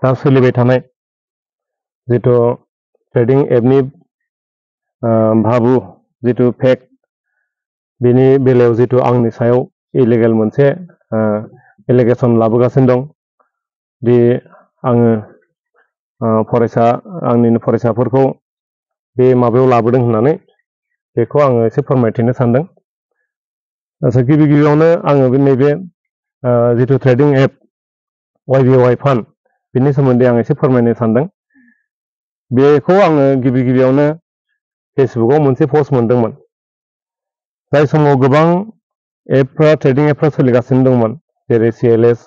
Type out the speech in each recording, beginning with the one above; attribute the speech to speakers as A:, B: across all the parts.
A: दा सोलिबाय थानाय जितु ट्रेडिं एपनि भाबु जितु फेक बेनि बेलायाव जितु आंनि सायाव इलिगेल मोनसे एलिगेसन लाबोगासिनो दं दि आङो आंनि फरायसाफोरखौ बे माबायाव लाबोदों होननानै बेखौ आङो एसे फोरमायथिनो सानदों। गिबि गिबियावनो आङो नैबे जितु ट्रेडिं एप YBY फान्ड बेनि सोमोन्दै आं एसे फोरमायनो सानदों। बेखौ आङो गिबि गिबियावनो फेसबुकआव मोनसे पस्ट मोनदोंमोन। जाय समाव गोबां एपफ्रा ट्रेडिं एपफ्रा सोलिगासिनो दंमोन, जेरै CLS,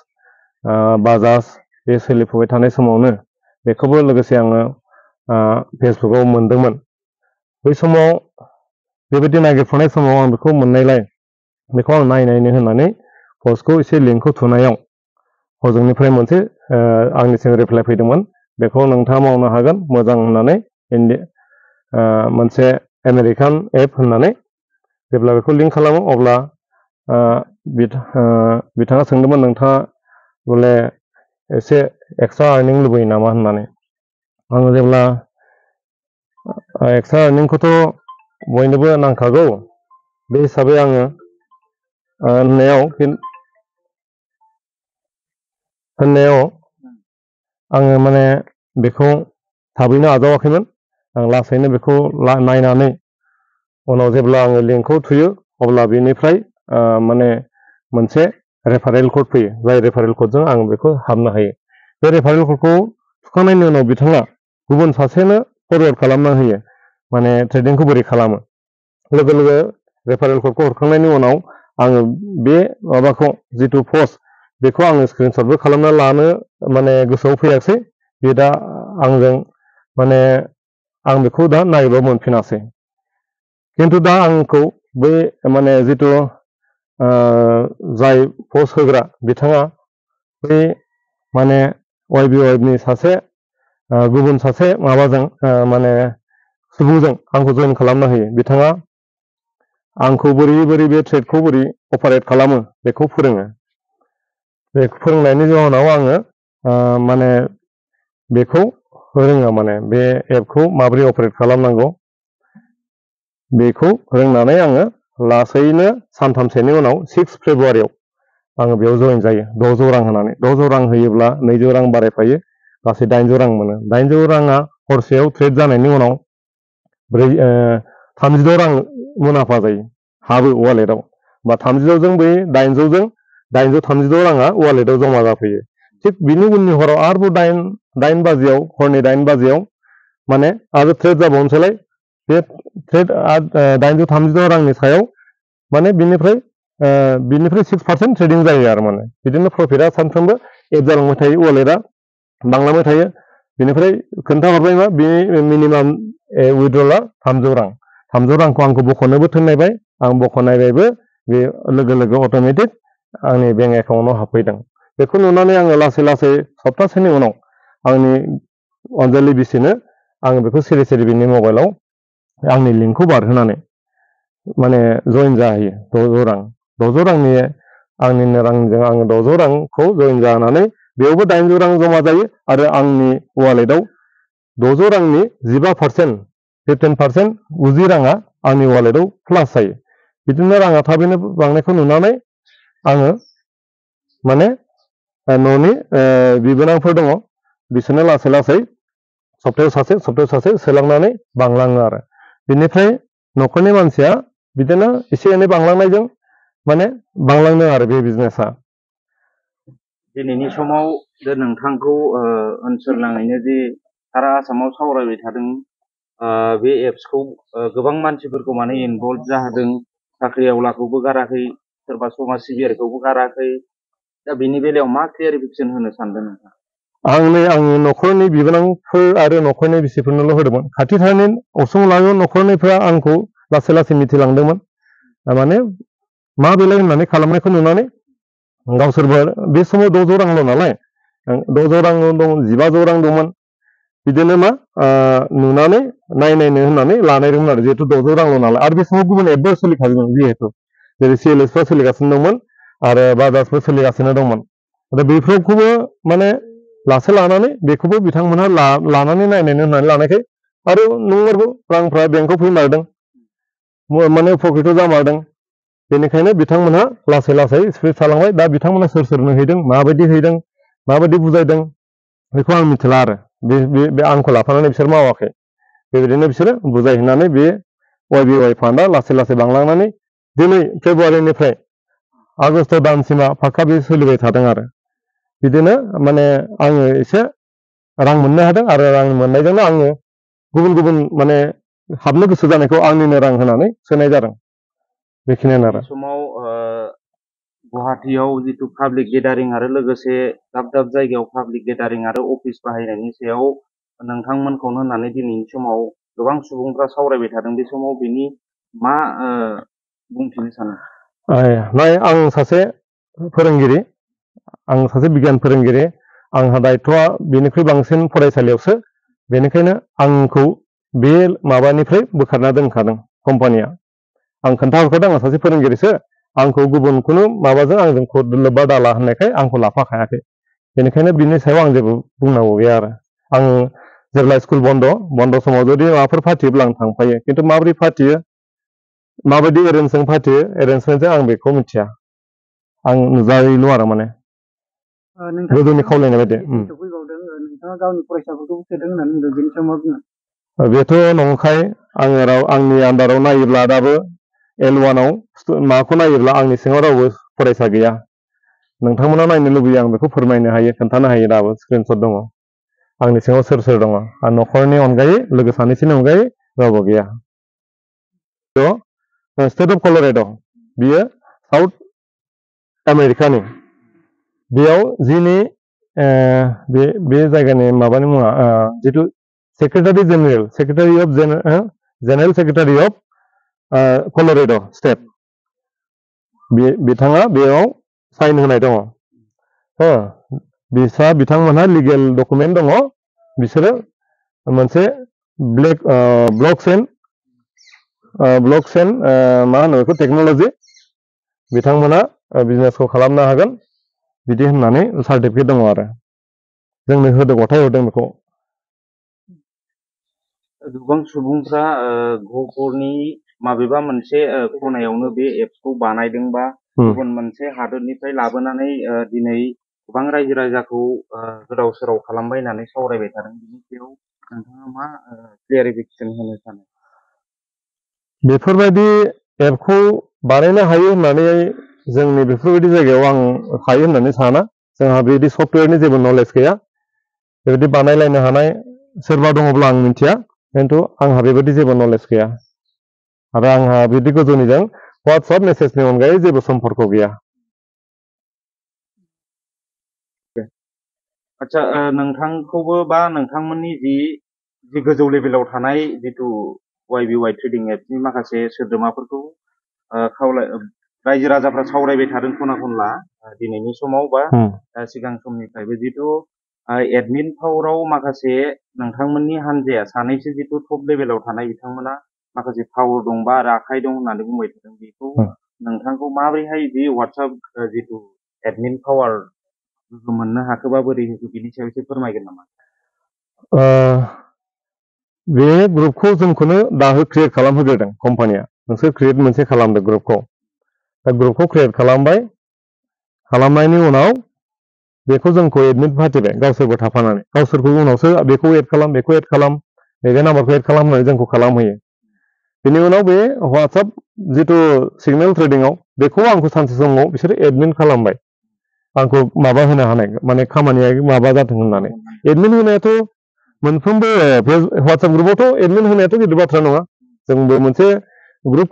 A: बाजाज बे सोलिफुबाय थानाय समावनो बेखौबो लोगोसे आङो फेसबुकआव मोनदोंमोन। बै समाव बेबायदि नागिरफुनाय समाव आं बेखौ मोननायलाय बेखौ आं नायनायनो होननानै पस्टखौ एसे लिंकखौ थुनायाव हजोंनिफ्राय मोनसे आंनिसिम रिप्लाइ फैदोंमोन। बेखौ नोंथाङा मावनो हागोन मोजां होननानै मोनसे आमेरिकान एप होननानै जेब्ला बेखौ लिंक खालामो अब्ला बिथाङा सोंदोंमोन नोंथाङा बले एसे एक्सट्रा आर्निं लुबैयो नामा होननानै। आङो जेब्ला एक्सट्रा आर्निंखौथ' बयनोबो नांखागौ, बे हिसाबै आङो होननायाव आङो माने बेखौ थाबैनो आजावाखैमोन। आं लासैनो बेखौ नायनानै उनाव जेब्ला आङो लिंकखौ थुयो अब्ला बेनिफ्राय माने मोनसे रेफारेल कड फैयो। जाय रेफारेल कडजों आं बेखौ हाबनो हायो। बे रेफारेल कडखौ थुखांनायनि उनाव बिथाङा गुबुन सासेनो फरवार्ड खालामना होयो, माने ट्रेडिंखौ बोरै खालामो। लोगो लोगो रेफारेल कडखौ हरखांनायनि उनाव आङो बे माबाखौ जितु पस्ट बेखौ आङो स्क्रिनशटबो खालामना लानो माने गोसोआव फैयासै। बे दा आंजों माने आं बेखौ दा नायबा मोनफिनासै। खिन्थु दा आंखौ बै माने जितु जाय पस्ट होग्रा बिथाङा बै माने YBYनि सासे गुबुन सासे माबाजों माने सुबुंजों आंखौ जइन खालामना होयो। बिथाङा आंखौ बोरै बे ट्रेडखौ बोरै अपारेट खालामो बेखौ फोरोङो। बे फोरोंनायनि जाहोनाव आङो माने बेखौ रोङो, माने बे एपखौ माबोरै अपारेट खालामनांगौ बेखौ रोंनानै आङो लासैनो सानथामसोनि उनाव 6 फेब्रुवारियाव आङो बेयाव जइन जायो 600 रां होनानै। 600 रां होयोब्ला 200 रां बारायफायो, गासै 800 रां मोनो। 800 राङा हरसेयाव ट्रेड जानायनि उनाव 36 रां मुलाम्फा जायो, हाबो वालेटआव। बा 36 बै 832 राङा वालेटआव जमा जाफैयो। थिग बिनि उननि हराव आरोबाव 8 बाजियाव हरनि 8 बाजियाव माने आरो ट्रेड जाबावनोसैलाय। बे ट्रेड 832 रांनि सायाव माने बिनिफ्राय 6% ट्रेडिं जायो आरो माने बिदिनो प्रफिटआ सानफ्रोमबो एड जालांबाय थायो, वालेटआ बांलांबाय थायो। बिनिफ्राय खोन्थाहरबाय मा बे मिनिमाम उइड्रला 300 रां। 300 रांखौ आंखौ बख'नोबो थिननायबाय, आं बख'नायबायबो। बे लोगो लोगो अट'मेटिक आंनि बेंक एकाउन्टआव हाबफैदों। बेखौ नुनानै आङो लासै लासै सप्तासेनि उनाव आंनि अनजालि बिसिनो आङो बेखौ सिरि सिरि बिनि मबाइलाव आंनि लिंकखौ बारहोनानै माने जइन जाहैयो 600 रां। 600 रांनि आंनिनो रांजों आङो 600 रांखौ जइन जानानै बेयावबो 800 रां जमा जायो आरो आंनि वालेटआव 600 रांनि 15% 15% 90 राङा आंनि वालेटआव प्लास जायो। बिदिनो राङा थाबैनो बांनायखौ नुनानै आङो माने न'नि बिबोनांफोर दङ, बिसोरनो लासै लासै सप्तायाव सासे सोलांनानै बांलाङो आरो बिनिफ्राय न'खरनि मानसिया बिदिनो एसे एनै बांलांनायजों माने बांलांदों आरो बे बिजनेसा।
B: दिनैनि समाव जे नोंथांखौ ओनसोल नाङैनो जे सारा आसामाव सावरायबाय थादों, बे एप्सखौ गोबां मानसिफोरखौ माने इनभल्भ जाहोदों। साख्रि आवलाखौबो गाराखै, सोरबा समाज सिबियारिखौबो गाराखै। दा बेनि बेलायाव मा क्लियारिफिकेसन होनो सानदों नोंथां?
A: आंनि न'खरनि बिबोनांफोर आरो न'खरनि बिसिफोरनोल' होदोंमोन। खाथि खालानि असुंलागो न'खरनिफ्रा आंखौ लासै लासै मिथिलांदोंमोन। माने मा बेलाय होननानै खालामनायखौ नुनानै गावसोरबो बे समाव 600 रांल' नालाय, 600 रां दं, 1500 रां दंमोन। बिदिनो मा नुनानै नायनो होननानै लानायदोंमोन आरो जिहेतु 600 रांल' नालाय। आरो बे समाव गुबुन एपबो सोलिखादोंमोन, जिहेतु जेरै CLSफ्रा सोलिगासिनो दंमोन आरो बाजाजबो सोलिगासिनो दंमोन। दा बेफोरखौबो माने लासै लानानै बेखौबो बिथांमोनहा लानानै नायनायनि होननानै लानायखाय आरो नंमारगौ रांफ्रा बेंकआव फैमारदों माने पकेटाव जामारदों बेनिखायनो बिथांमोनहा लासै लासै स्प्रेड थालांबाय दा बिथांमोना सोर सोरनो हैदों माबायदि बुजायदों बेखौ आं मिथिला आरो बे आंखौ लाफानानै बिसोर मावाखै बेबायदिनो बिसोरो बुजायहैनानै बे YBY फान्डआ लासै लासै बांलांनानै दिनै फेब्रुवारिनिफ्राय आगष्ट दानसिमा फाक्का बे सोलिबाय थादों आरो बिदिनो माने आङो एसे रां मोननो हादों आरो रां मोननायजोंनो आङो गुबुन गुबुन माने हाबनो गोसो जानायखौ आंनिनो रां होनानै सोनाय जादों बेखिनियानो आरो
B: समाव गुवाहाटीयाव जिथु पाब्लिक गेदारिं आरो लोगोसे दाब दाब जायगायाव पाब्लिक गेदारिं आरो अफिस बाहायनायनि सायाव नोंथांमोनखौनो होननानै दिनैनि समाव गोबां सुबुंफ्रा सावरायबाय थादों बे समाव बिनि मा बुंथिनो सानो?
A: नाय आं सासे फोरोंगिरि आं सासे बिगियान फोरोंगिरि आंहा दायथ'आ बेनिख्रुइ बांसिन फरायसालियावसो बेनिखायनो आंखौ बे माबानिफ्राय बोखारना दोनखादों कम्पानिया आं खोन्थाहरखादों आं सासे फोरोंगिरिसो आंखौ गुबुन खुनु माबाजों आंजों लोब्बा दाला होननायखाय आंखौ लाफाखायाखै बेनिखायनो बिनि सायाव आं जेबो बुंनांगौ गैया आरो आं जेब्ला स्कुल बन्द समाव जुदि माबाफोर फाथियोब्ला आं थांफायो खिन्थु माबोरै फाथियो माबायदि एरेन्जजों फाथियो एरेन्जमेन्टजों आं बेखौ मिथिया आं नुजायैल' आरो माने गोदोनि खावलायनाय बायदि
C: नोंथाङा गावनि फरायसाफोरखौ सोदों होननानै बुंदों बेनि सायाव मा बुङो?
A: बेथ' नंखाय आंनि आन्दाराव नायोब्ला दाबो L1 आव माखौ नायोब्ला आंनि सिङाव रावबो फरायसा गैया नोंथांमोना नायनो लुबैयो आं बेखौ फोरमायनो हायो खोन्थानो हायो दाबो स्क्रिनशट दङ आंनि सिङाव सोर सोर दङ आरो न'खरनि अनगायै लोगो सानैसोनि अनगायै रावबो गैया स्टेट अफ कलरेड' बियो साउथ आमेरिकानि बेयाव जिनि बे जायगानि माबानि मुङा जिथु general secretary of coloured' state बिथाङा बेयाव साइन होनाय दङ बिथांमोनहा लिगेल डकुमेन्ट दङ बिसोरो मोनसे ब्लकचेन मा होनो बेखौ टेक्न'लजि बिथांमोना बिजनेसखौ खालामनो हागोन बिदि होननानै सार्टिफिकेट दङ आरो जोंनो गथायहरदों बेखौ
B: गोबां सुबुंफ्रा गहपुरनि माबेबा मोनसे खनायावनो बे एप्सखौ बानायदों बा गुबुन मोनसे हादोरनिफ्राय लाबोनानै दिनै गोबां रायजो राजाखौ गोदाव सोराव खालामबाय होननानै सावरायबाय थादों बिनि सायाव नोंथाङा मा क्लियारिफिकेसन होनो सानो?
A: बेफोरबायदि एपखौ बानायनो हायो होननानै जोंनि बेफोरबायदि जायगायाव आं हायो होननानै साना जोंहा बिदि सफ्टवेरनि जेबो नलेज गैया बेबायदि बानायलायनो हानाय सोरबा दङब्ला आं मिथिया खिन्थु आंहा बेबायदि जेबो नलेज गैया आरो आंहा बिदि गोजौनिजों वाट्सएप मेसेजनि अनगायै जेबो सम्पर्क गैया।
B: आदसा नोंथांखौबो बा नोंथांमोननि जि गोजौ लेभेलाव थानाय जिथु YBY ट्रेडिं एप्सनि माखासे सोद्रोमाफोरखौ रायजो राजाफ्रा सावरायबाय थादों खना खनला दिनैनि समाव बा सिगां समनिफ्रायबो जिथु एडमिन पावाराव माखासे नोंथांमोननि हान्जाया सानैसो जिथु टप लेभेलाव थानाय बिथांमोना माखासे पावार दं बा आखाइ दं होननानै बुंबाय थादों बेखौ नोंथांखौ माबोरैहाय बे वाट्सएप जिथु एडमिन पावार मोननो हाखोबा बोरै होखो बिनि सायाव एसे फोरमायगोन नामा?
A: बे ग्रुपखौ जोंखौनो दाहो क्रियेट खालामहोग्रोदों कम्पानिया नोंसोर क्रियेट मोनसे खालामदों ग्रुपखौ दा ग्रुपखौ क्रियेट खालामबाय खालामनायनि उनाव बेखौ जोंखौ एडमिट फाथिबाय गावसोरबो थाफानानै गावसोरखौ उनावसो बेखौ एड खालाम नैबे नाम्बारखौ एड खालाम होननानै जोंखौ खालामहोयो बेनि उनाव बे वाट्सएप जिथु सिगनेल ट्रेडिंआव बेखौ आंखौ सानसे समाव बिसोरो एडमिट खालामबाय आंखौ माबा होनो हानाय माने खामानिया माबा जाथों होननानै एडमिट होनायाथ' मोनफ्रोमबो वाट्सएप ग्रुपआवथ' एडमिट होनायाथ' गिदिर बाथ्रा नङा जोंबो मोनसे ग्रुप